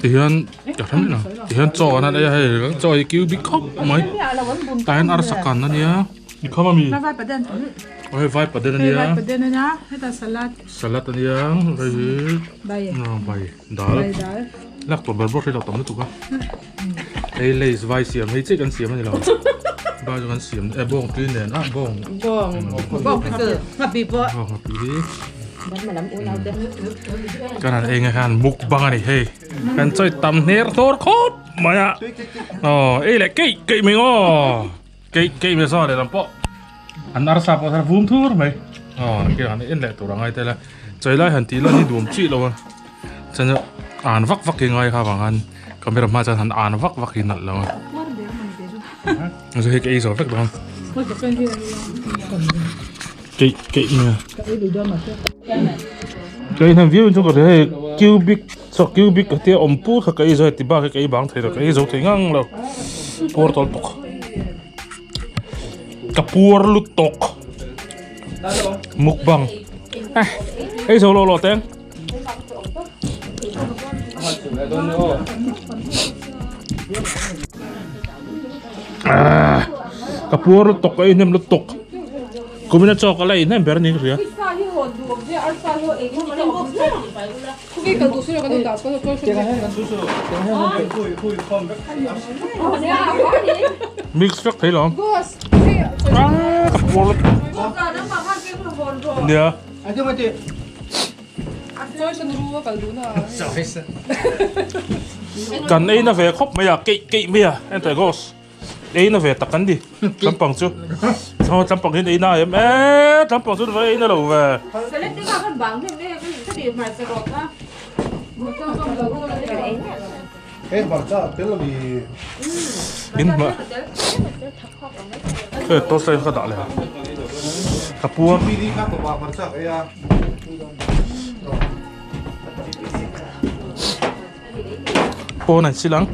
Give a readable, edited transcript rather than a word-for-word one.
Tihian ka hre mai lo tihian chaw an han ei a hei chaw hi kiu bik khawp mai tah hian arsa kan ania i kham ami aw hei vai paden ania salad ania hei hi bai dal lak tur ber bawk hi lo tam lutuk a hei lays vai siam hei chiah kan siam ani lo vai chu kan siam e bawng tui nen a bawng bawng bawng nghapi pawh bawng nghapi hi Kan han eng ah khan mukbang a ni hei kan chawi tam hner hnawr khawp mai a aw ei leh keih keih mai aw keih keih mai saw lehlam pawh an arsa pawh thar vum thur mai aw khi han en leh tur a ngai tel a chawi lai han tih lan hi duam chih lo a chuan an vak vak hi ngai kha vang khan camera hma chuan han an vak vak hi nalh lo a hei ka ei zawh vek dawn. Keih keih mai a. Ka ei hnem viau in chu ka hria hei cubic saw cubic ka tia awm pur kha ka ei zo hei ti bak hi ka ei bang thei lo ka ei zo thei ngang lo puar tawl tawk ka puar lut tawk mukbang eh ei zo lo lo teng. Ka puar lutuk ka ei hnem lutuk kumina chaw ka la ei hnem ber a ni ka hria. Mix vek thei lo ka puar lutuk nia. Kan ei na ve khawp mai a keih keih mai a enter ghost ei na ve tak an ni tlampang chu chaw tlampang hian ei na em e tlampang chu va ei na lo ve in hma e toast lai ka dah leh ka puar Pawn an sil ang.